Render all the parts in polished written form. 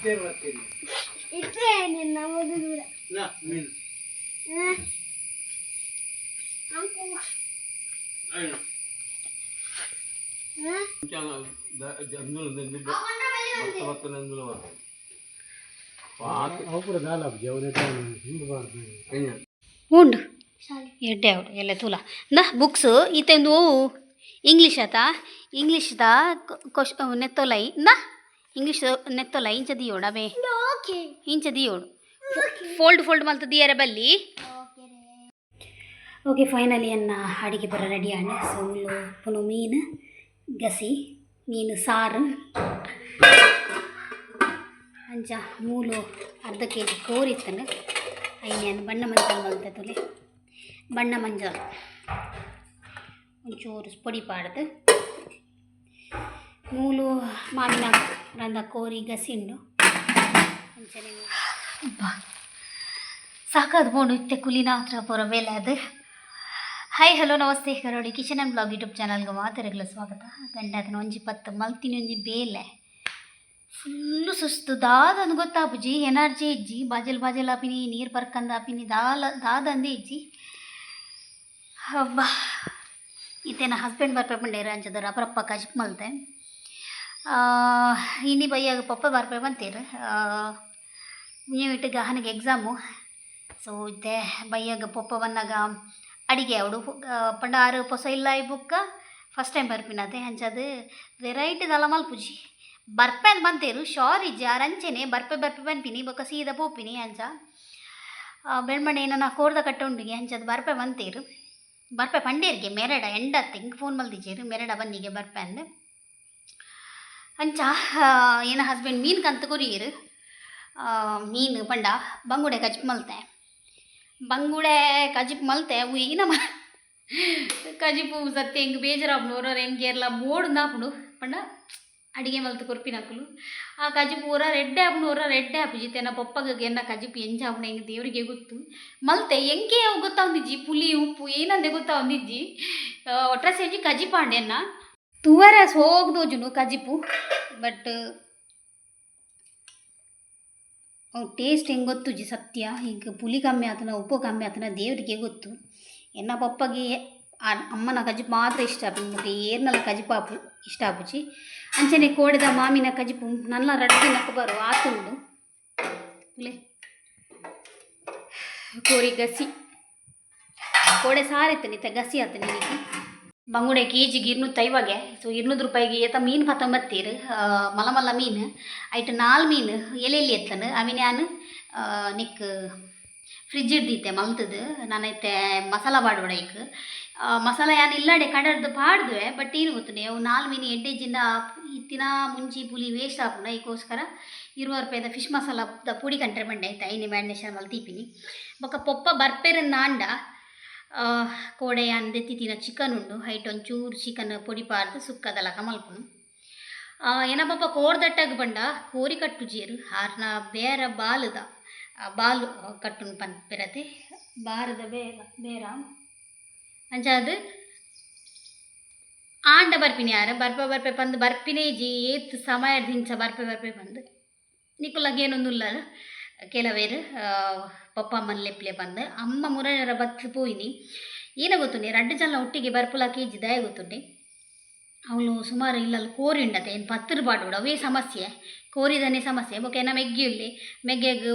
ಉಂಡು ಎಡ್ಡೆ ಅವಡು ಎಲ್ಲ ತೂಲ ನ ಬುಕ್ಸ್ ಇತ್ತೆ ಓ ಇಂಗ್ಲೀಷ್ ಆತ ಇಂಗ್ಲೀಷ್ದ ಕ್ವಶ್ ನೆತ್ತೊಲೈ ನ ಇಂಗ್ಲೀಷ್ ನೆತ್ತೊಲೈ ಇಂಚ ದಿಯೋಡು ಅವೇ. ಇಂಚ ದಿಯೋಡು, ಫೋಲ್ಡ್ ಫೋಲ್ಡ್ ಮಲ್ತ್ ದಿಯರೆ ಬಲ್ಲಿ. ಓಕೆ, ಫೈನಲಿ ಎನ್ನ ಅಡಿಗೆ ಪೂರ ರೆಡಿ ಆಂಡ್. ಸೊ ಮುಲ್ಲು ಪುನೊ ಮೀನು ಗಸಿ, ಮೀನು ಸಾರು. ಅಂಚ ಮೂಲು ಅರ್ಧ ಕೆಜಿ ಕೋರಿ ಇತ್ತಂಡು. ಐನ್ ಬಣ್ಣ ಮಂಜಲ್ ಮಲ್ತೆ ತುಲೆ. ಬಣ್ಣ ಮಂಜಲ್ ಒಂಚೂರು ಪೊಡಿ ಪಾಡ್ದು. ಮೂಲು ಮಾಮಿನ ರಂದ ಕೋರಿ ಗಸಿ ಉಂಡು. ಅಂಚನೆ ಬಾ ಸಾಕಾದ್ ಪೋಂಡು. ಇತ್ತೆ ಕುಲಿನ ಹತ್ರ ಪೂರ ಬೇಲೆ ಅದು. Hi, hello, namaste. Karodi kitchen and blog YouTube ಚಾನಲ್ಗೆ ಮಾತೆರೆಗ್ಲ ಸ್ವಾಗತ. ಗಂಡಾತನ 1:10. ಮಲ್ತಿನಿ ಒಂಜಿ ಬೇಲೆ, ಫುಲ್ಲು ಸುಸ್ತು. ದಾದಂದು ಗೊತ್ತಾಪುಜಿ, ಎನರ್ಜಿ ಇಜ್ಜಿ. ಬಾಜಲ್ ಬಾಜಲ್ ಆಪಿನಿ, ನೀರು ಪರ್ಕಂದ ಆಪಿನಿ, ದಾಲ ದಾದಂದೇ ಇಜ್ಜಿ. ಹಬ್ಬ. ಇತ್ತೆ ಹಸ್ಬೆಂಡ್ ಬರ್ಪೆ ಪಂಡೇರು. ಅಂಚದ ರಪರಪ್ಪ ಕಜಿಪ್ ಮಲ್ತೆ. ಇನಿ ಬಯ್ಯಾಗ ಪಪ್ಪ ಬರ್ಪೆ ಬಂತೀರು. ಇಟ್ಟು ಗಹನಿಗೆ ಎಕ್ಸಾಮು. ಸೊ ಇತ್ತೆ ಬಯ್ಯಾಗ ಪೊಪ್ಪ ಬಂದಾಗ ಅಡಿಗೆ ಅವಡು ಪಂಡ ಆರು ಪೊಸ ಇಲ್ಲ ಬುಕ್ಕ ಫಸ್ಟ್ ಟೈಮ್ ಬರ್ಪಿನತೆ. ಅಂಚದು ವೆರೈಟಿ ದಾಲ ಮಲ್ಪುಜಿ. ಬರ್ಪೆ ಅಂದ್ ಬಂತೇರು ಶೋರ್ ಇಜ್ಜಿ. ಆರ್ ಅಂಚೆನೆ ಬರ್ಪೆ ಬರ್ಪೆ ಪನ್ಪಿನಿ, ಬೊಕ್ಕ ಸೀದಾ ಪೋಪಿನಿ. ಅಂಚ ಬೆಳ್ಮಣೆ ಏನನ ಕೋರ್ದ ಕಟ್ಟ ಉಂಡುಗೆ. ಅಂಚದ ಬರ್ಪೆ ಬಂತೇರು. ಬರ್ಪೆ ಪಂಡೇರಿಗೆ ಮೆರಡ ಎಂಡತ್ತೆ ಹಿಂಗೆ ಫೋನ್ ಮಲ್ದಿಜೇರು. ಮೆರಡ ಬನ್ನಿಗೆ ಬರ್ಪೆ ಅಂದ್. ಅಂಚ ಏನ ಹಸ್ಬೆಂಡ್ ಮೀನು ಕಂತ ಕೊರಿಯರು. ಮೀನು ಪಂಡ ಬಂಗುಡೆ ಕಜಿಪ್ ಮಲ್ತೆ. ಬಂಗುಡೆ ಕಜಿಪ್ ಮಲ್ತೆ. ಅವು ಏನ ಕಜಿಪು ಸತ್ಯ ಎಂಕ್ ಬೇಜಾರಾಪುಂಡು. ಒರೋರ ಎಂಕ್ ಏರ್ಲ ಬೋಡುಂದಾಪುಂಡು. ಪಂಡ ಅಡಿಗೆ ಮಲ್ತ್ ಕೊರ್ಪಿನಕುಲು ಆ ಕಜಿಪು ಒರ ಎಡ್ಡೆ ಆಪುಂಡು, ಒರ ಎಡ್ಡೆ ಆಪುಜಿ. ತೆನ ಪೊಪ್ಪಗ ಎನ್ನ ಕಜಿಪು ಎಂಚ ಆಪುಂಡು ಎಂಕ್ ದೇವರಿಗೆ ಗೊತ್ತು. ಮಲ್ತೆ, ಎಂಕೆ ಅವು ಗೊತ್ತಾವಂದಿಜ್ಜಿ. ಪುಲಿ ಉಪ್ಪು ಏನಂದೆ ಗೊತ್ತಾವಂದಿಜ್ಜಿ. ಒಟ್ರಾಸಿ ಒಂಜಿ ಕಜಿಪಾಂಡೆ ಎನ್ನ ತೂವರೆ ಸೋಗ್ ತೋಜುಂಡು ಕಜಿಪು. ಬಟ್ ಅವು ಟೇಸ್ಟ್ ಹೆಂಗೆ ಗೊತ್ತುಜಿ ಸತ್ಯ. ಈಗ ಪುಲಿ ಕಮ್ಮಿ ಆತನ, ಉಪ್ಪು ಕಮ್ಮಿ ಆತನ, ದೇವರಿಗೆ ಗೊತ್ತು. ಎನ್ನ ಪಪ್ಪಗೆ ಆ ಅಮ್ಮನ ಕಜಿಪು ಮಾತ್ರ ಇಷ್ಟ ಆಪುಂಡು. ಬೊಕ ಏರ್ನಲ ಕಜಿಪು ಆಪು ಇಷ್ಟ ಆಪುಜಿ. ಅಂಚನೆ ಕೋಡೆದ ಮಾಮಿನ ಕಜಿಪು ನನ್ನ ರಡ್ಡ್ ದಿನಕ್ಕೆ ಬರು ಆತುಂಡು. ತೂಲೆ, ಕೋರಿ ಗಸಿ, ಕೋಡೆ ಸಾರಿತ್ತು, ಇತ್ತೆ ಗಸಿ ಆತು. ನಿನಗೆ ಬಂಗುಡೆ ಕೆ ಜಿಗೆ 250ಗೆ. ಸೊ 200 ರೂಪಾಯಿಗೆ ಏತ ಮೀನು ಪತ್ತೊಂಬತ್ತೀರು. ಮಲ್ಲ ಮಲ್ಲ ಮೀನು. ಐಟ್ ನಾಲ್ ಮೀನು ಎಲೆ ಎಲ್ಲಿ ಎತ್ತನು. ಅವಿನ ಯಾನ್ ನಿಕ್ ಫ್ರಿಜ್ ಇಡ್ದಿತ್ತೆ ಮಲ್ತದು. ನಾನು ಇತ್ತೆ ಮಸಾಲ ಪಾಡೋಡ. ಐಕ್ ಮಸಾಲ ಯಾನ್ ಇಲ್ಲಾಡೆ ಕಡರ್ದು ಪಾಡ್ದುವೆ. ಬಟ್ ಏನು ಗೊತ್ತುಂಡೆ, ಅವು ನಾಲ್ ಮೀನು ಎಡ್ಡೆಜಿಂದ ಇತ್ತಿನ ಮುಂಚಿ ಪುಲಿ ವೇಸ್ಟ್ ಆಪುಂಡು. ಐಕೋಸ್ಕರ 20 ರೂಪಾಯಿದ ಫಿಶ್ ಮಸಾಲ the ಪುಡಿ ಕಂಟ್ರೆ ಬಂಡೆ ಆಯ್ತು. Any marination ಮಲ್ತೀಪಿನಿ. ಬೊಕ ಪೊಪ್ಪ ಬರ್ಪೆರನ್ನ ಆಂಡ ಕೋಡೆ ಯಾನ್ ದೆತ್ತಿತ್ತಿನ ಚಿಕನ್ ಉಂಡು. ಐಟ್ ಒಂಚೂರು ಚಿಕನ್ ಪೊಡಿ ಪಾಡ್ದು ಸುಕ್ಕದ ಲಕ ಮಲ್ಪುನು. ಎನ ಪಪ್ಪ ಕೋರ್ದಟ್ಟಗ್ ಪಂಡ ಕೋರಿ ಕಟ್ಟುಜೇರು. ಆರ್ನ ಬೇರ ಬಾಲುದ ಬಾಲು ಕಟ್ಟುನು ಪನ್ಪೆರತೆ, ಬಾರದ ಬೇರ ಬೇರ. ಅಂಚಾದ್ ಆಂಡ ಬರ್ಪಿನಿ ಯಾರ ಬರ್ಪೆ ಬರ್ಪೆ ಪಂದ್ ಬರ್ಪಿನೇ ಇಜ್ಜಿ. ಏತ್ ಸಮಯ ದಿಂಚ ಬರ್ಪೆ ಬರ್ಪೆ ಪಂದ್. ನಿಕುಲಗ್ ಏನೊಂದುಲ್ಲಲ್ ಕೆಲವೇರು ಪಪ್ಪ ಅಮ್ಮನ ಲೆಪ್ಲೆ ಪಂದ್. ಅಮ್ಮ ಮುರಳರ ಬತ್ತ್ ಪೋಯಿನಿ. ಏನ ಗೊತ್ತುಂಡೆ, ರಡ್ಡ್ ಜನ ಒಟ್ಟಿಗೆ ಬರ್ಪುಲಕ ಇಜ್ಜಿ. ದಾಯೆ ಗೊತ್ತುಂಡೆ, ಅವಳು ಸುಮಾರು ಇಲ್ಲಲ್ಲಿ ಕೋರಿ ಉಂಡತೆ. ಏನು ಪತ್ತರ ಪಾಡೋಡು, ಅವೇ ಸಮಸ್ಯೆ, ಕೋರಿದನೆ ಸಮಸ್ಯೆ. ಬೊಕ ಎನ್ನ ಮೆಗ್ಗಿ ಉಲ್ಲೆ. ಮೆಗ್ಗೆಗ್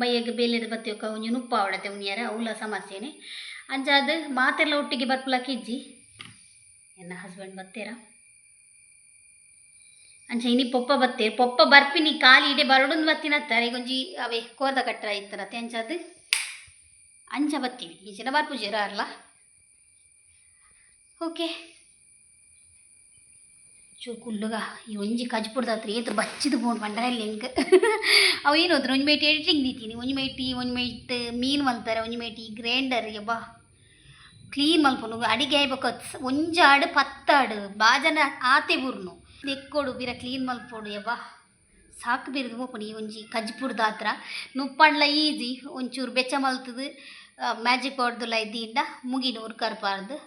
ಬಯ್ಯಗ್ ಬೇಲೆದ ಬತ್ತಿ ಬೊಕ ಒಂಜಿ ನುಪ್ಪ ಆವಡತೆ ಉನಿಯರ, ಅವುಲ ಸಮಸ್ಯೆನೆ. ಅಂಚಾದ್ ಮಾತೆರ್ಲ ಒಟ್ಟಿಗೆ ಬರ್ಪುಲಕ ಇಜ್ಜಿ. ಎನ್ನ ಹಸ್ಬೆಂಡ್ ಬತ್ತೇರ. ಅಂಚ ಇನಿ ಪೊಪ್ಪ ಬತ್ತೆ. ಪೊಪ್ಪ ಬರ್ಪಿನಿ ಖಾಲಿ ಇಡೆ ಬರಡುಂದು ಬತ್ತಿನತ್ತಾರೆ. ಒಂಜಿ ಅವೇ ಕೋರ್ದ ಕಟ್ಟರ ಇತ್ತರತೆ. ಅಂಚಾದ್ ಅಂಚ ಬತ್ತೀವಿ. ಈ ಜನ ಬರ್ಪುಜೆರ ಅರ್ಲ. ಓಕೆ, ಚೂರು ಕುಲ್ಲುಗ. ಈ ಒಂಜಿ ಕಜಿಪುಡ್ದಾತ್ರ ಏತ್ ಬಚ್ಚಿದ್ ಪೋಂಡು ಪಂಡ ಎಂಕ್ ಅವು ಏನು ಗೊತ್ತುಂಡು, ಒಂಜಿ ಮೈಟ್ ಎಡಿಟಿಂಗ್ ದೀತೀನಿ, ಒಂಜಿ ಮೈಟಿ ಒಂಜಿ ಮೈಟ್ ಮೀನು ಮಲ್ತಾರೆ, ಒಂಜಿ ಮೈಟಿ ಗ್ರೈಂಡರ್ ಯಬ್ಬಾ ಕ್ಲೀನ್ ಮಲ್ಪುನು. ಅಡಿಗೆ ಆಯ್ ಬೊಕ ಒಂಜಾಡು ಪತ್ತಾಡು ಬಾಜನ ಆತೆ ಬುರ್ನು ದೆಕ್ಕೊಡು, ಪಿರ ಕ್ಲೀನ್ ಮಲ್ಪೊಡು. ಯಬ್ಬಾ ಸಾಕು ಬಿರ್ದು ಪೋಪುಂಡು ಈ ಒಂಜಿ ಕಜಿಪುಡ್ದಾತ್ರ. ನುಪ್ಪಂಡ್ಲ ಈಜಿ. ಒಂಚೂರು ಬೆಚ್ಚ ಮಲ್ತದು ಮ್ಯಾಜಿಕ್ ಪೌಡ್ದುಲ ದೀಂಡ ಮುಗಿನ ಉರ್ಕರ್ಪಾರ್ದು.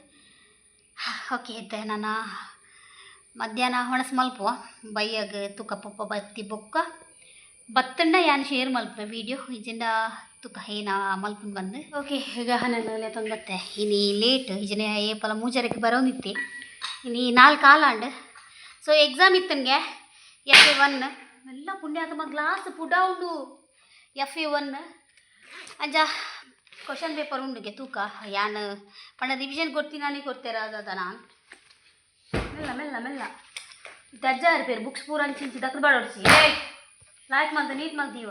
ಓಕೆ, ಇತ್ತೆ ನನ ಮಧ್ಯಾಹ್ನ ಒಣಸ್ ಮಲ್ಪುವ. ಬಯ್ಯಗ್ ತುಕ ಪೊಪ್ಪ ಬತ್ತಿ ಬೊಕ್ಕ ಬತ್ತಂಡ ಯಾನ್ ಶೇರ್ ಮಲ್ಪೆ ವೀಡಿಯೋ ಇಜ್ಜಿಂಡ ತುಕ ಏನ ಮಲ್ಪುಂಡು ಬಂದು. ಓಕೆ, ಗಹನ ತಂದು ಬತ್ತೆ. ಇನಿ ಲೇಟ್ ಇಜನೆ ಏಪಲ ಮೂಜರಕ್ಕೆ ಬರೋಂದಿತ್ತಿ, ಇನಿ ನಾಲ್ಕು ಕಾಲಾಂಡ್. ಸೊ ಎಕ್ಸಾಮ್ ಇತ್ತನ್ಗೆ ಎಫ್ ಎ 1. ಎಲ್ಲ ಪುಣ್ಯಾತ್ಮ ಗ್ಲಾಸ್ ಪುಡ ಉಂಡು. ಎಫ್ ಎ 1 ಅಂಚ ಕ್ವಶನ್ ಪೇಪರ್ ಉಂಡುಗೆ ತೂಕ. ಯಾನ್ ಪಂಡ ರಿವಿಷನ್ ಕೊಡ್ತೀನಿ ಕೊಡ್ತೇರ ಅದ ನಾನು. ಮೆಲ್ಲ ಮೆಲ್ಲ ಮೆಲ್ಲ. ಅಜ್ಜ ಪೇರು ಬುಕ್ಸ್ ಪೂರ ಅಂಚಿಂಚಿ ದಕ್ಕದ ಬಾಡೋಡ್ಸಿ. ಏಯ್, ಲಾಯ್ಕ್ ಮಲ್ತ ನೀಟ್ ಮಲ್ತೀವ.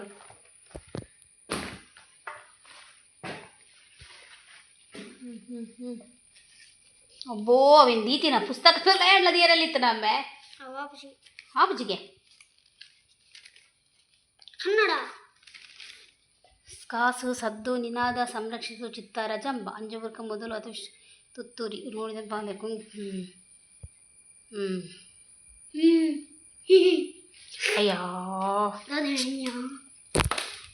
ಹ್ಞೂ ಹ್ಞೂ ಹ್ಞೂ ಅಬ್ಬೋ, ಅವಿನ ದೀತಿನ ಪುಸ್ತಕ ಎಡ್ಲದಿಯರಲ್ಲಿತ್ತು ನಮ್ಮೆ. ಆಪುಜಿಗೆ. ಕನ್ನಡ. ಕಾಸು ಸದ್ದು ನಿನಾದ ಸಂರಕ್ಷಿಸು ಚಿತ್ತಾರ ಜಂಬ ಅಂಜುಬುರ್ಕ ಮೊದಲು ಅಥವಾ ತುತ್ತೂರಿ ನೋಡಿದ ಬಾಂಧಕು. ಹ್ಞೂ ಹ್ಞೂ. ಅಯ್ಯೋ,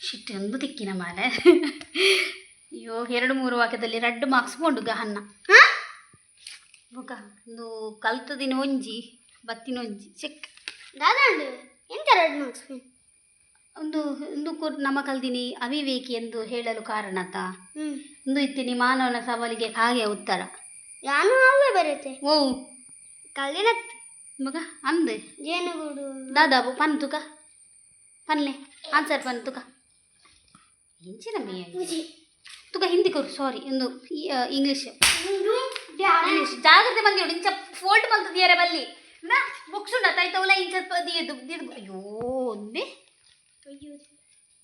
ಶಿಟ್ ಒಂದು ತಿಕ್ಕಿನ ಮಾಲೆ. ಅಯ್ಯೋ, ಎರಡು ಮೂರು ವಾಕ್ಯದಲ್ಲಿ ರಡ್ಡು ಮಾರ್ಕ್ಸ್ ಪೋಂಡು ಗಹನ್ನ. ಬೊಕ ಒಂದು ಕಲ್ತದಿನ ಒಂಜಿ ಬತ್ತಿನ ಒಂಜಿ ಚೆಕ್. ದಾದಾಂಡು ಎಂತ ಎರಡು ಮಾರ್ಕ್ಸ್? ಒಂದು ಒಂದು ಕೊರ್ ನಮ್ಮ ಕಲ್ದಿನಿ ಅವಿವೇಕಿ ಎಂದು ಹೇಳಲು ಕಾರಣತ. ಒಂದು ಇತ್ತಿನಿ ಮಾನವನ ಸವಾಲಿಗೆ ಕಾಗೆ ಉತ್ತರ. ಯಾನು ಅವೇ ಬರುತ್ತೆ. ಓ. ಕಲ್ಲಿನ. ಮಗ ಅಂದ್. ಜೇನುಗೂಡು. ದಾದಾ ಪನ್ ತುಕ ಪನ್ಲೆ ಆನ್ಸರ್ ಪನ್ ತುಕ ಎಂಚಿನ ಮೇ ತುಕ ಹಿಂದಿ ಕೊರು. ಸಾರಿ, ಒಂದು ಇಂಗ್ಲೀಷ್ ಇಂಗ್ಲೀಷ್. ಜಾಗ್ರತೆ ಬಂದಿಡು. ಇಂಚ ಫೋಲ್ಡ್ ಮಲ್ತದಿಯರೆ ಬಲ್ಲಿ ನಾ ಬುಕ್ಸ್ ಉಂಡ ತೈತವಲ್ಲ ಇಂಚ ದಿಯದು ದಿದ್ದು. ಅಯ್ಯೋ, ಒಂದೇ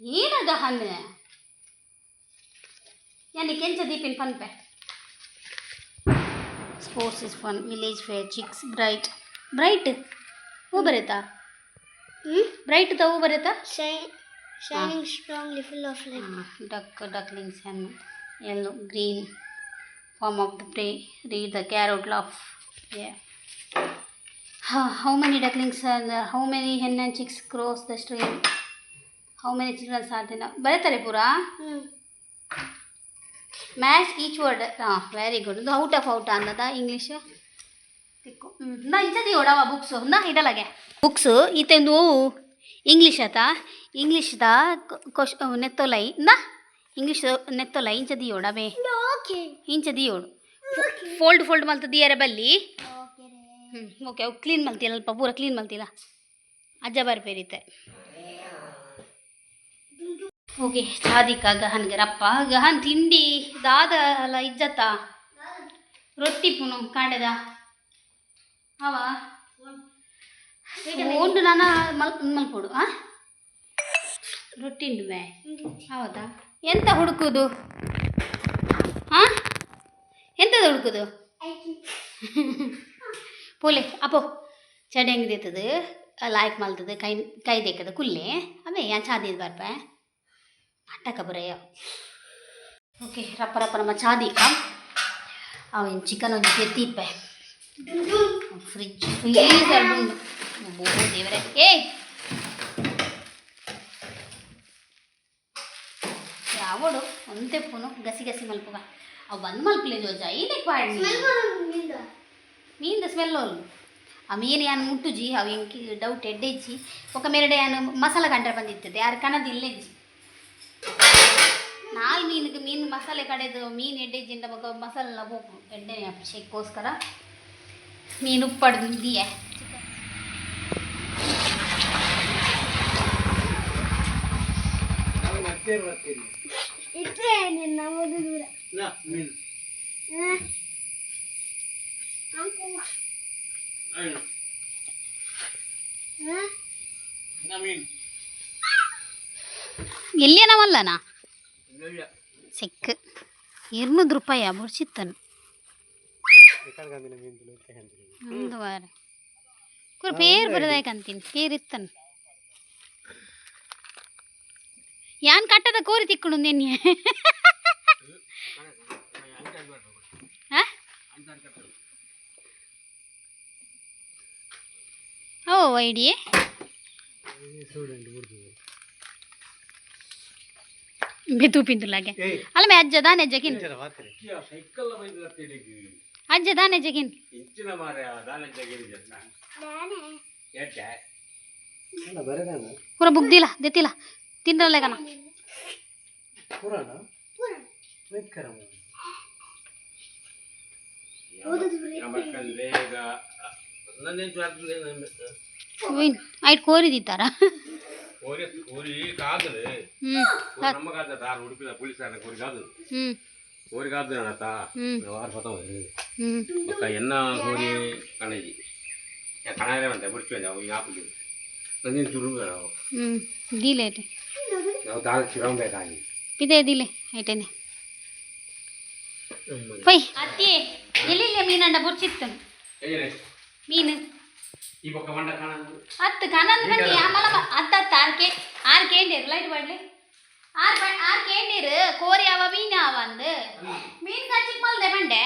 ಏನದ ಹಣ್ಣು ಯಾನಿ ಕೆಂಚ ದೀಪಿನ ಪನ್ಪೆ. Sports is fun, village fair, chicks, bright, bright ಹೂ ಬರೀತಾ. ಬ್ರೈಟ್ ತ ಹೂ ಬರೀತಾ. Shining strongly, full of life. Duck, ducklings, hen, yellow, green, form of the prey, read the carrot, laugh. Yeah. How many ducklings are the, how many hen and chicks cross the stream? How many children are there now? ಬರೀತಾರೆ ಪೂರಾ. Match each word. ಹಾಂ, very good. ಇದು out of out ಅಂದದ English ತಿಕ್ಕು. ಹ್ಞೂ, ನಾ ಇಂಚದಿ ಓಡವ books ನಾ ಇಡಲಾಗೆ books ಈತೆಂದು. English ಆತ, ಇಂಗ್ಲೀಷ್ದ ಕ್ವಶ್ ನೆತ್ತೊಲೈ ನಾ ಇಂಗ್ಲೀಷ್ ನೆತ್ತೊಲೈ ಇಂಚ ದಿಯೋಡವೇ. ಓಕೆ. ಇಂಚ ದಿಯೋಡು, ಫೋಲ್ಡ್ ಫೋಲ್ಡ್ ಮಲ್ತ ದಿಯರೆ ಬಲ್ಲಿ. ಓಕೆ. ಹ್ಞೂ, ಓಕೆ. ಅವು ಕ್ಲೀನ್ ಮಲ್ತಿಲ್ಲ, ಅಲ್ಪ ಪೂರ ಕ್ಲೀನ್ ಮಲ್ತಿಲ್ಲ. ಅಜ್ಜ ಬರ್ಪೇರಿತ್ತೆ. ಓಕೆ, ಚಾದಿಕ ಗಹನ್ಗೆ ರಪ್ಪ ಗಹನ್ ತಿಂಡಿ ದಾದ ಅಲ್ಲ ಇಜ್ಜತ್ತ ರೊಟ್ಟಿ ಪುನು ಕಾಂಡೆದ ಅವ ಉಂಡು. ನಾನು ಮಲ್ಪೊಡು. ಆ ರೊಟ್ಟಿ ಉಂಡು ಮೇ. ಹೌದಾ? ಎಂತ ಹುಡುಕುದು? ಹಾ, ಎಂತದ ಹುಡುಕುದು? ಪೋಲೆ ಅಪೋ ಚಡೆಂಗ್ ದೇತದ ಲಾಯ್ಕ್ ಮಲ್ತದ ಕೈ ಕೈ ದೇಕದ ಕುಲ್ಲೆ ಅವೇ ಯಾನ್ ಚಾದಿದ್ ಬರ್ಪೆ ನಾಟಕ ಬರೆಯ. ಓಕೆ, ರಪ್ಪ ರಪ್ಪ ನಮ್ಮ ಚಾದೀಕ ಅವ ಚಿಕನ್ ಒಂಜಿ ತೆತ್ತೀಪೆ. ಫ್ರಿಜ್ ಫ್ರೀಸರ್ ಉಂಡು. ಓ ದೇವರೇ, ಏಯ್, ಯಾವಡು ಒಂತೆಪ್ಪುನು ಗಸಿ ಗಸಿ ಮಲ್ಪುಗ. ಅವು ಬಂದ್ ಮಲ್ಪಲೆ ಜೋಜ ಏನಕ್ಕೆ ಪಾಡ್ನಿ. ಮೀನ್ದ ಸ್ಮೆಲ್ ಅಲ್ಲ. ಆ ಮೀನು ಯಾನ್ ಮುಟ್ಟುಜಿ. ಅವು ಎಂಕಿ ಡೌಟ್ ಎಡ್ಡೆಜ್ಜಿ. ఒక ಮೇರಡೆ ಯಾನ್ ಮಸಾಲ ಕಂಡ್ರೆ ಬಂದಿತ್ತದೆ. ಯಾರು ಕನದ ಇಲ್ಲೆಜ್ಜಿ. ನಾಲ್ ಮೀನಿಗೆ ಮೀನು ಮಸಾಲೆ ಕಡೆದು ಮೀನು ಎಡ್ಡೆಜ್ಜಿಂದ ಬೊಕ ಮಸಾಲೆಲ್ಲ ಹೋಗು ಎಡ್ಡೆ ಅಭಿಷೇಕ್ಕೋಸ್ಕರ ಮೀನು ಉಪ್ಪಡ್ದು ಇದೆಯೇ. ಇಟ್ಟರೆ ನಿನ್ನ ಮಗು ದೂರ. ಮೀನು. ಅಂಕು. ಏನು? ಮೀನು. ಎಲ್ಲಿಯನವಲ್ಲನಾ? ಇಲ್ಲ. ಚೆಕ್ 200 ರೂಪಾಯಿ ಬುಡ್ಚಿತ್ತನು. ಒಂದು ವಾರ ಕುರು ಪೇರು ಬರದಾಯ್ಕಂತೀನಿ. ಪೇರು ಇತ್ತನು. ಯಾನ್ ಕಟ್ಟದ ಕೋರಿ ತಿಕ್ಕೊಂಡು ನೆನ್ನೆ. ಆ? ಓ ಐಡಿ ಬೆತೂಪಿಂದುಲಾಗೆ ಅಲ್ಲ ಮೇ ಅಜ್ಜ ದಾನೆ ಜಗಿನ್. ಸೈಕಲ್. ಅಜ್ಜ ದಾನೆ ಜಗಿನ್. ಇಂಚಿನ ಮಾರ ದಾನ ಜಗಿರಿ. ದಾನೆ. ಎಟ್ಟೆ. ಪೂರ ಬುಗ್ದಿಲ್ಲ ದೆತ್ತಿಲ್ಲ ತಿಂದ್ರಲ್ಲೇಗನ. ಐಟ್ ಕೋರಿ ದಿತ್ತಾರ. ಕೋರಿ ಕೋರಿ ಕಾದದು. ಹ್ಮ್. ನಮ್ಮ ಕಾದ ಉಡುಪಿದ ಪೊಲೀಸ್ ಕೋರಿ ಕಾದು. ಹ್ಮ್. ಕೋರಿ ಕಾದು ಅತ್ತ. ಹ್ಮ್. ವಾರ ಪತ್ತ. ಹ್ಮ್. ಬೊಕ್ಕ ಎನ್ನ ಕೋರಿ ಕಣಜಿ ಕಣಾರೆ ಬಂತೆ ಬಿಡ್ಚು ಅವು ಯಾಪುಜಿ ನಂದಿನ ಚುರು ಅವು. ಹ್ಮ್ ದೀಲೆ ಐಟೆ. ನಾವು ದಾದ ಚಿರಂ ಬೇಕಾಗಿ. ಪಿದೆ ದೀಲೆ ಐಟೇನೆ ಪೈ ಅತ್ತಿ ಎಲ್ಲಿಲ್ಲ ಮೀನಂಡ ಬುರ್ಚಿತ್ತು ಮೀನು. ಈ ಬೊಕ್ಕ ಮಂಡ ಕಾಣ. ಅತ್ತು ಕನಂದ್ ಬನ್ನಿ ಆಮಲ ಅತ್ತ ಅತ್ತ ಆರ್ಕೆ ಆರ್ ಕೇಂಡೀರು ಲೈಟ್ ಬಡ್ಲಿ ಆರ್ ಆರ್ ಕೇಂಡೀರು ಕೋರಿ ಅವ ಮೀನು ಅವ ಅಂದು ಮೀನು ಕಚ್ಚಿಕ್ ಮಲ್ದೆ ಬಂಡೆ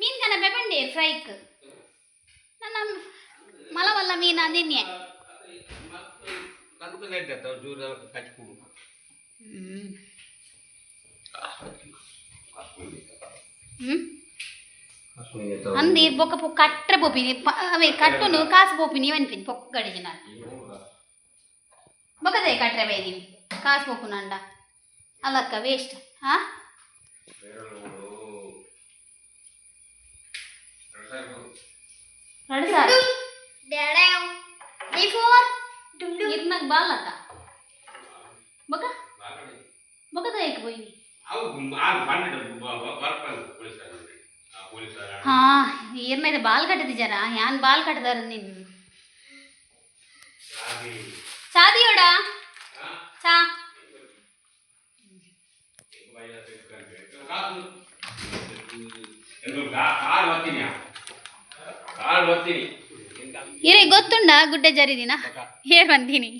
ಮೀನು ಕನಪೆ ಬಂಡೀರು ಫ್ರೈಕ್ ನನ್ನ ಮಲವಲ್ಲ ಮೀನು ಅಂದಿನ್ಯೆ. ಕಲ್ಲು ಲೈಟ್ ಆಯ್ತು ಜೂರ ಕಚ್ಚಿ ಕೊಡು. ಹ್ಮ್ ಹ್ಮ್ ಅಂದು ಬೊಕ್ಕ ಪೊ ಕಟ್ರೆ ಪೋಪಿನಿ ಅವೇ ಕಟ್ಟುನು ಕಾಸು ಪೋಪಿನಿ ಅನ್ಪಿನಿ ಪೊಕ್ಕ ಗಡಿಜಿನ ಬೊಕ್ಕದೆ ಕಟ್ರೆ ಬೈದಿನಿ ಕಾಸು ಪೋಪುನಂಡ ಅಲ್ಲಕ್ಕ ವೇಸ್ಟ್ ಹಾ. ಎರಡು ಸಾವಿರ. D four ಡುಮ್ ಡುಮ್. ಇರ್ನಾಗ ಬಾಲಕ್ಕ ಬೊಕ್ಕ ಬೊಕ್ಕದ ಏಕ್ ಪೋಯಿನಿ. ಅವು ಆರು ಬಂಡ ಬರ್ಪಂದು ಪೊಲೀಸ್ ಪೊಲೀಸ್. ಹಾ ಈರ್ನ ಇದು ಬಾಲ್ ಕಟ್ಟದಿಜಾರ ಯಾನ್ ಬಾಲ್ ಕಟ್ಟದಾರ ನಿನ್ ಚಾದಿಯೋಡ ಚಾ. ಕಾಲು ಒತ್ತೀನಿ ಕಾಲು ಒತ್ತೀನಿ. ಇರೇ ಗೊತ್ತುಂಡ ಗುಡ್ಡೆ ಜರಿದಿನ ಏರ್ ಬಂತೀನಿ.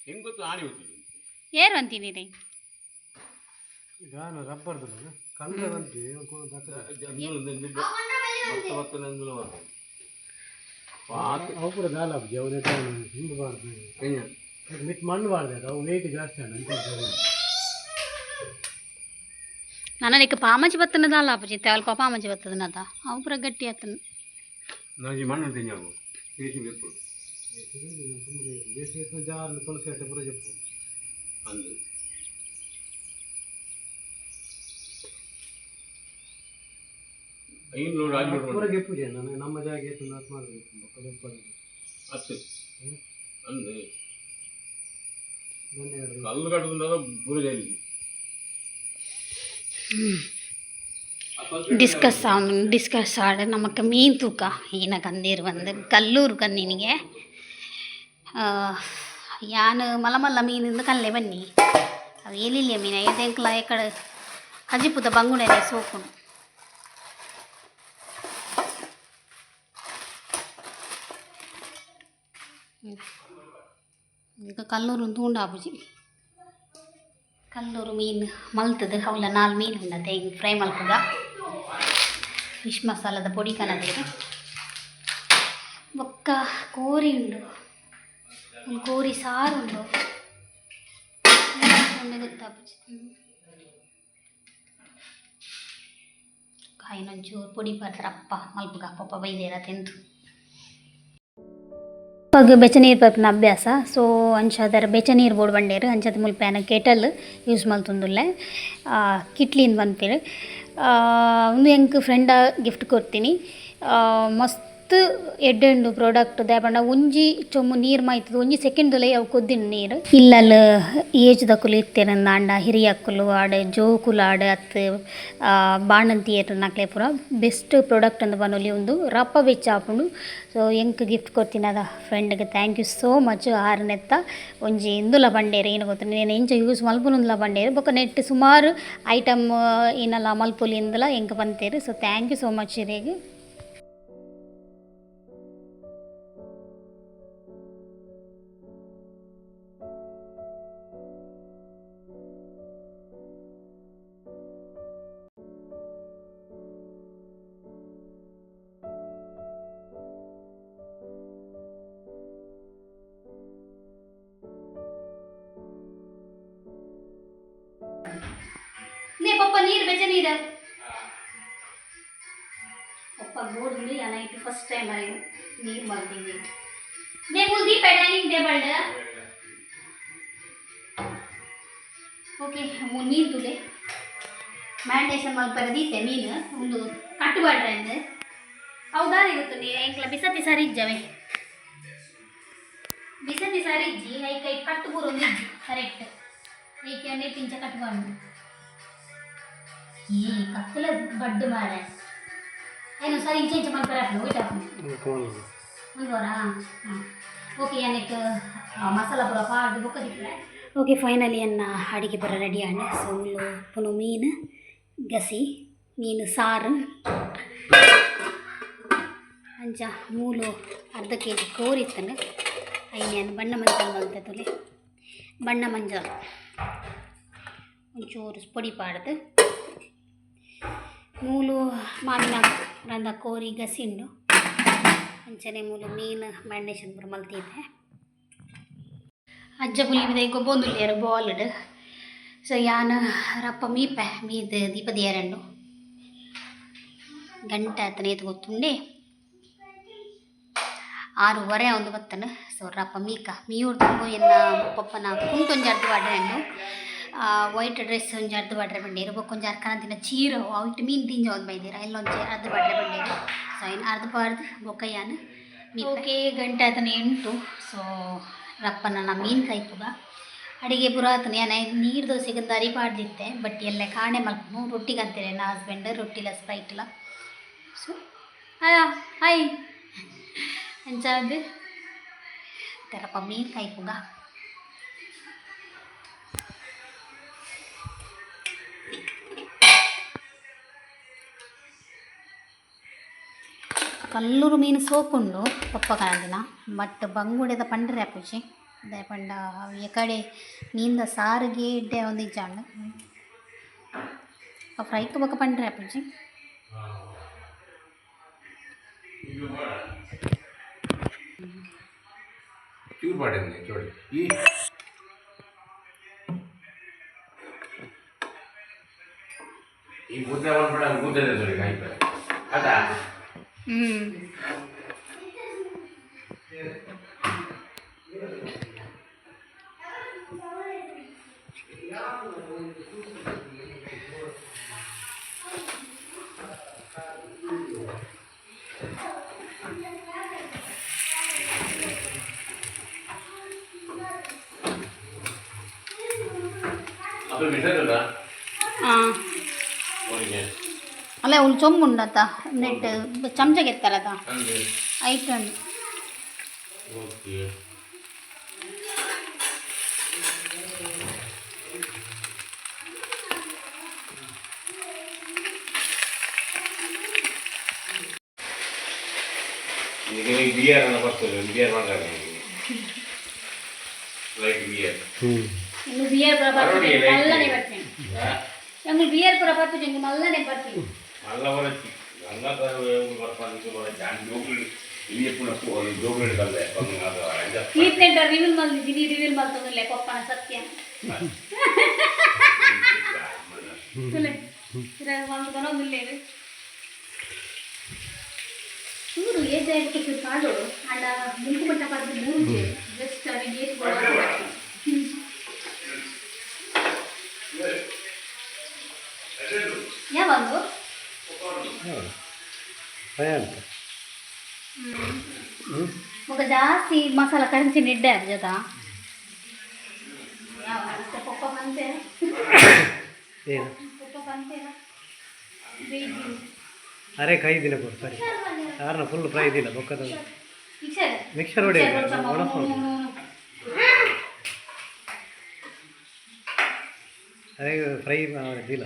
ಹೆಂಗೆ ಗೊತ್ತು ಆಣಿ ಒತ್ತೀನಿ. ಏರ್ ಬಂತೀನಿ ರೀ. ಅವು ಪೂರ ದಾಲ ಆಪುಜಿ ಅವು ನೆಟ್ ಹಿಂದೆ ಬಾರ್ದು ಮಿಟ್ ಮಣ್ಣು ಬಾರ್ದು ಅವು ವೆಯ್ಟ್ ಜಾಸ್ತಿ ಅಣ್ಣ ಅಂತ. ನನ್ನ ಪಾಮಚಿ ಬತ್ತನದ ಅಲ್ಲ ಅಪ್ಪಜಿ ಅಲ್ಪ ಪಾಮಚಿ ಬತ್ತದನದ ಅವು ಪೂರ ಗಟ್ಟಿ ಆತನ. ನಾನು ಮಣ್ಣು ತಿಂಜಾವು ತಿಳಿಸಿ ಬೇಕು. ಬೇಸಿಗೆ ಜಾರ್ ತುಳಸಿ ಅಟ್ಟೆ ಪೂರ చెప్పು. ಅಂದು 500 500. ಪೂರ ಗೆಪ್ಪುಜಿ ನಾನು ನಮ್ಮ ಜಾಗ ಎತ್ತು ನಾತ್ ಮಾಡಬೇಕು ಬೊಕ್ಕ ಹತ್ತು ಅಂದು. ಧನ್ಯವಾದ. ಕಲ್ಲು ಕಟ್ಟುವುದಾದ ಪೂರ ಜೈಲಿಗೆ. ಡಿಸ್ಕಸ್ ಡಿಸ್ಕಸ್ ಆಡ ನಮಕ್ ಮೀನು ತೂಕ ಈನ ಕಂದೀರು ಬಂದು ಕಲ್ಲೂರು ಕಂದಿನಿಗೆ ಯಾನ್ ಮಲ್ಲ ಮಲ್ಲ ಮೀನಿಂದ ಕಲ್ಲೆ ಬನ್ನಿ ಅವು ಎಲ್ಲಿಲ್ಲ ಮೀನು ಐದೆಂಕ್ಲ ಎಕಡೆ ಕಜಿಪುದ ಬಂಗುಡೆ ಸೋಪುನು. ಈಗ ಕಲ್ಲೂರು ತೂಂಡ ಆಪುಜಿ ಕಲ್ಲೂರು ಮೀನು ಮಲ್ತದ ಅವಲ ನಾಲ್ ಮೀನು ಉಂಡತೆ ಹಿಂಗೆ ಫ್ರೈ ಮಲ್ಪುಗ ಫಿಶ್ ಮಸಾಲದ ಪೊಡಿ ಕನದೇರು ಬೊಕ್ಕ ಕೋರಿ ಉಂಡು ಒಂದು ಕೋರಿ ಸಾರು ಉಂಡು ಗೊತ್ತಾಪುಜಿ ಕಾಯಿನೊಂಚೂರು ಪೊಡಿ ಪಾತ್ರ ಅಪ್ಪ ಮಲ್ಪುಗ ಪಪ್ಪ ಬೈದೇರ ತಿಂದು ಪಗ್ ಬೆಚ್ಚ ನೀರು ಪರ್ಪಿನ ಅಭ್ಯಾಸ ಸೊ ಅಂಚಾದರ ಬೆಚ್ಚ ನೀರು ಬೋಡು ಬಂಡೇರು ಅಂಚದ ಮುಲ್ಪ ಯಾನ ಕೆಟಲ್ ಯೂಸ್ ಮಲ್ತೊಂದುಲ್ಲೆ ಕಿಟ್ಲಿನ್ ಪನ್ಪೆರ್. ಉಂದು ಎಂಕ್ ಫ್ರೆಂಡ ಗಿಫ್ಟ್ ಕೊರ್ತೀನಿ. ಮಸ್ತ್ ಎಡ್ಡೆ ಉಂಡು ಪ್ರಾಡಕ್ಟ್ ದಾಯೆ ಪಂಡ ಒಂಜಿ ಚೊಂಬು ನೀರು ಮೈತುದು ಒಂಜಿ ಸೆಕೆಂಡ್ ದುಲಯಿ ಅವು ಕೊದ್ದಿನ ನೀರು. ಇಲ್ಲಲ್ ಏಜ್ ದಕುಲು ಇತ್ತೆರ್ ಅಂಡ ಹಿರಿಯಕ್ಕುಲು ಆಡ್ ಜೋಕುಲು ಆಡ್ ಅತ್ತ್ ಬಾಣಂತಿಯೆರ್ ನಕ್ಲೆ ಪೂರ ಬೆಸ್ಟ್ ಪ್ರಾಡಕ್ಟ್ ಅಂದ್ ಪನೊಲಿ. ಉಂದು ರಪ್ಪ ಬೆಚ್ಚ ಆಪುಂಡು. ಸೊ ಎಂಕ್ ಗಿಫ್ಟ್ ಕೊರ್ತಿನದ ಫ್ರೆಂಡ್ಗ್ thank you so much. ಆರ್ ನೆತ್ತ ಒಂಜಿ ಇಂದುಲ ಪಂಡೇರ್ ಏನು ಗೊತ್ತುಂಡು ನೇನ್ ಎಂಚ ಯೂಸ್ ಮಲ್ಪುನುಂದುಲ ಪಂಡೇರ್ ಬೊಕ್ಕ ನೆಟ್ ಸುಮಾರು ಐಟಮ್ ಏನಲ ಮಲ್ಪೊಲಿ ಇಂದುಲ ಎಂಕ್ ಪಂತೇರ್. So thank you so much ಇರೆಗ್. ನೇ ಪಪ್ಪ ನೀರು ಬೆಚ್ಚ ನೀರು ಪಪ್ಪ ಗೋಡ್ಲಿ ನೈಟ್ ಫಸ್ಟ್ ಟೈಮ್ ಆಗಿ ನೀರು ಮಲ್ತಿದ್ದೆ. ನೇ ಮುಲ್ದಿ ಡೈನಿಂಗ್ ಟೇಬಲ್ ಓಕೆ ಮೀನು ತುಲೆ ಮ್ಯಾರಿನೇಷನ್ ಮಲ್ಪರೆ ದೀತೆ ಮೀನು ಒಂದು ಕಟ್ಟು ಬಾಡ್ರೆ ಅಂದ್ ಅವು ದಾರಿ ಗೊತ್ತು ಎಂಕ್ಲ ಬಿಸತಿ ಸಾರಿ ಇಜ್ಜವೆ ಬಿಸತಿ ಸಾರಿ ಇಜ್ಜಿ I ಕೈ ಕಟ್ಟು ಬೂರೊಂದು ಇಜ್ಜಿ ಕರೆಕ್ಟ್ ಐಕೆ ನೆಟ್ಟಿಂಚ ಕಟ್ಟು ಬಾಂಡು ಈ ಕತ್ತಲ ಬಡ್ಡು ಮಾರೆ ಏನು ಸರಿ ಇಂಚ ಇಂಚ ಮಲ್ಪರೆ ಹಾಕ್ಲು ಹೋಯ್ತು ಒಂದು ವಾರ ಹಾಂ ಓಕೆ ಏನಕ್ಕೆ ಮಸಾಲ ಪೂರ ಪಾಡ್ದು ಬೊಕ್ಕ ದಿಪ್ಪೆ ಓಕೆ ಫೈನಲಿ ಅನ್ನ ಅಡಿಗೆ ಬರ ರೆಡಿ ಆಂಡ್ ಸೊ ಮುಳ್ಳು ಪುನಃ ಮೀನು ಗಸಿ ಮೀನು ಸಾರು ಅಂಚ ಮೂಲು ಅರ್ಧ ಕೆ ಜಿ ಕೋರಿ ಇತ್ತಂಡು ಐನೇನು ಬಣ್ಣ ಮಂಜಲ್ ಮಲ್ತೆ ತುಲೆ ಬಣ್ಣ ಮಂಜಲ್ ಒಂಚೂರು ಪೊಡಿ ಪಾಡ್ದು ಮೂಲು ಮಾಮಿನ ರಂದ ಕೋರಿ ಗಸಿ ಉಂಡು ಅಂಚನೆ ಮೂಲು ಮೀನು ಮ್ಯಾರಿನೇಷನ್ ಪೂರ ಮಲ್ತಿದ್ದೆ ಅಜ್ಜ ಪುಲಿ ಬಿದ ಗೊಬ್ಬೊಂದುಲ್ಲೇರು ಬಾಲ್ಡ್ ಸೊ ಯಾನ್ ರಪ್ಪ ಮೀಪೆ ಮೀದ್ ದೀಪ ದೇರಂಡು ಗಂಟೆ ಆತನ ಏತ್ ಗೊತ್ತುಂಡೆ ಆರೂವರೆ ಒಂದು ಬತ್ತನ ಸೊ ರಪ್ಪ ಮೀಕ ಮೀಯೂರು ತುಂಬ ಎನ್ನ ಪಪ್ಪನ ಕುಂಟೊಂಜಿ ಅರ್ಧ ಬಾಡ್ರೆ ವೈಟ್ ಡ್ರೆಸ್ ಒಂಜಿ ಅರ್ಧ ಬಾಡ್ರೆ ಬಂಡೇರು ಬೊಕ್ಕೊಂಜಿ ಅರ್ಕನ ದಿನ ಚೀರ ಅವಿಟ್ ಮೀನು ತಿಂಜ ಒಂದು ಬೈದಿರ ಎಲ್ಲೊಂಜಿ ಅರ್ಧ ಬಾಡ್ರೆ ಬಂಡೇರು ಸೊ ಇನ್ನು ಅರ್ಧ ಬಾರ್ದು ಬೊಕ್ಕ ಯಾನ್ ಓಕೆ ಗಂಟೆ ಆತನ 8. ಸೊ ರಪ್ಪನ ನಾ ಮೀನು ಕಾಯ್ಪುಗ ಅಡಿಗೆ ಪೂರ ಆತನ ಯಾನ ನೀರು ದೋಸೆಗೆ ಅರಿ ಪಾಡ್ದಿತ್ತೆ ಬಟ್ ಎಲ್ಲ ಕಾಣೆ ಮಲ್ಪನು ರೊಟ್ಟಿಗೆ ಅಂತಾರೆ ನನ್ನ ಹಸ್ಬೆಂಡ್ ರೊಟ್ಟಿಲ ಸ್ಪ್ರೈಟ್ಲ ಸೊ ಹಾಯ್ ಅಂಚಾದ ತೆರಪ್ಪ ಮೀನು ಕಾಯ್ಪುಗ ಕಲ್ಲೂರು ಮೀನು ಸೋಕುಂಡು ಪಪ್ಪ ಕಾಣದಿನ ಬಟ್ ಬಂಗುಡೆದ ಪಂಡ್ರೆ ಅಪ್ಪುಜಿ ದಾಯೆ ಪಂಡ ಅವು ಕಡೆ ಮೀನ್ದ ಸಾರಿಗೆ ಇಡ್ಡೆ ಒಂದು ಇಜ್ಜಾಂಡ್ ಫ್ರೈಕ್ ಬೊಕ ಪಂಡ್ರೆ ಅಪ್ಪುಜಿ. ಚೂರು ಮಾಡಿದ್ದೀನಿ ಚೂಡಿ ಈ ಈ ಮುದ್ದೆ ಮಾಡ್ಬೇಡ ಮುದ್ದೆ ನೋಡಿ ಕಾಯ್ತಾರೆ ಅದಾ. ಹ್ಞೂ ಅದು ಬಿಸಲ್ಲ ಹಾಂ ಅವರಿಗೆ ಅಲ್ಲ ಅವ್ಳು ಚೊಂಬುಂಡತ್ತ ನೆಟ್ ಚಮಚಗೆ ಎತ್ತಾರದ ಹಂಗೆ ಐಟ್ ಉಂಡು. ಓಕೆ ಈಗ ಬಿಯರ್ ಅನ್ನ ಬರ್ತದೆ ಬಿಯರ್ ಮಾಡ್ತಾರೆ ಲೈಕ್ ಬಿಯರ್. ಹ್ಞೂ ಇನ್ನು ಬಿಯರ್ ಪೂರ ಬರೋಡಿ, ಬರ್ತೀನಿ ಲೈಟ್ ಮಲ್ಲನೆ ಬರ್ತೀನಿ ನಮ್ಗೆ ಬಿಯರ್ ಪೂರ ಬರ್ತೀನಿ ನಿಂಗೆ ಮಲ್ಲನೆ ಬರ್ತೀನಿ. ಮಲ್ಲ ಬರಚ್ಚಿ ಮಲ್ಲ ಬರ್ಪಾಂದು ಜಾನ್ ಜೋಗುಳಿ ಇಲ್ಲಿ ಪುನಃ ಜೋಗುಳಿ ಬಂದೆ ಅದು. ಈತ್ನೆಂಟ ರಿವೀಲ್ ಮಲ್ದಿದ್ದೀನಿ ರಿವೀಲ್ ಮಲ್ತೊಂದಿಲ್ಲ ಪಪ್ಪನ ಸತ್ಯ ತುಲೆ ಮಲ್ತೊಂದಿಲ್ಲ ಚೂರು ಏಜ್ ಆಯ್ತು ಚೂರು ಕಾಡೋಡು ಅಂಡ ಮುಂಕು ಮಟ್ಟ ಪಾತ್ರ ಮೂರು ಜಸ್ಟ್ ಅವನಿಗೆ ಏಜ್ ಯಾವಾಗ ಫ್ರೈ ಆಗುತ್ತೆ. ಹ್ಞೂ ಮಗ ಜಾಸ್ತಿ ಮಸಾಲ ಕಡಿಮೆ ಎಡ್ಡೆ ಅದು ಜೊತೆ ಪಪ್ಪ ಬಂತೆ. ಏನು? ಪಪ್ಪ ಬಂತೇನ ಬೇಯ್ದು. ಅರೆ ಕೈ ದಿನ ಕೊಡು ಸರಿ ಸಾರನ್ನ ಫುಲ್ ಫ್ರೈ ಇದಿಲ್ಲ ಬೊಕ್ಕದ. ಮಿಕ್ಸರ್. ಮಿಕ್ಸರ್ ಹೊಡಿ ಒಣಸು. ಅರೆ ಫ್ರೈ ಅವರದ್ದಿಲ್ಲ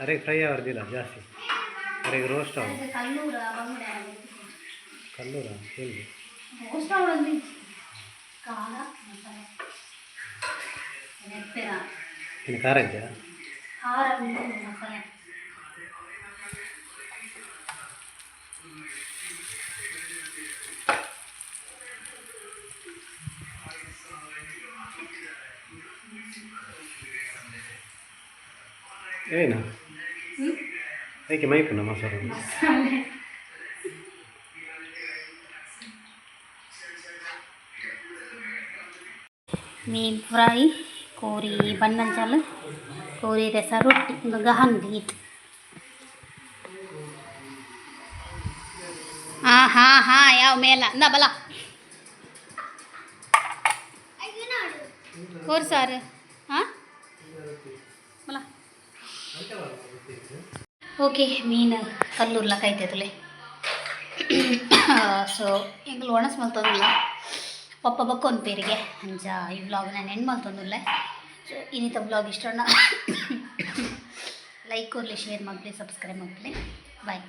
ಅರೆ ಫ್ರೈ ಅವರದ್ದಿಲ್ಲ ಜಾಸ್ತಿ ಅರೆ ರೋಸ್ಟ್ ಅವ. ಕಲ್ಲೂರ ಬಂಗುಡೆ. ಕಲ್ಲೂರ ಎಲ್ಲಿ? ರೋಸ್ಟ್ ಅವಳೊಂದು ಖಾರ ಮಸಾಲೆ ನೆಪ್ಪೆರ. ಇನ್ನು ಖಾರ ಇದೆಯಾ? ಖಾರ ಉಂಟು ಮಸಾಲೆ. ಏನು? ಹ್ಞೂ. ಏಕೆ ಮೈಪುನ ಮಸಾಲ? ಮಸಾಲೆ. ಮೀನ್ ಫ್ರೈ, ಕೋರಿ ಬನ್ನಂಚಾಲು, ಕೋರಿ ರಸ, ರೊಟ್ಟಿ, ಉಂದು ಗಹನ್ ಗೀತ್. ಹಾಂ ಹಾಂ ಹಾಂ ಯಾವ ಮೇಲ ಇಂದ ಬಲ. ಕೋರಿ ಸಾರು. ಹಾಂ, ಬಲ. ಓಕೆ, ಮೀನು ಕಲ್ಲೂರ್ಲ ಕೈತೈತಲೆ. ಸೊ ಎಂಕುಲು ಒಣಸ್ ಮಲ್ತೊಂದುಲ್ಲ, ಪಪ್ಪ ಬಕ್ಕೊಂದು ಪೇರಿಗೆ. ಅಂಚ ಈ ವ್ಲಾಗ್ ನಾನು ಎಂಡ್ ಮಲ್ತೊಂದುಲ್ಲೆ. ಸೊ ಇನ್ನಿತ ವ್ಲಾಗ್ ಇಷ್ಟ ಲೈಕ್ ಕೊರ್ಲಿ, ಶೇರ್ ಮಲ್ಪಲೆ, ಸಬ್ಸ್ಕ್ರೈಬ್ ಮಲ್ಪಲೆ. ಬಾಯ್.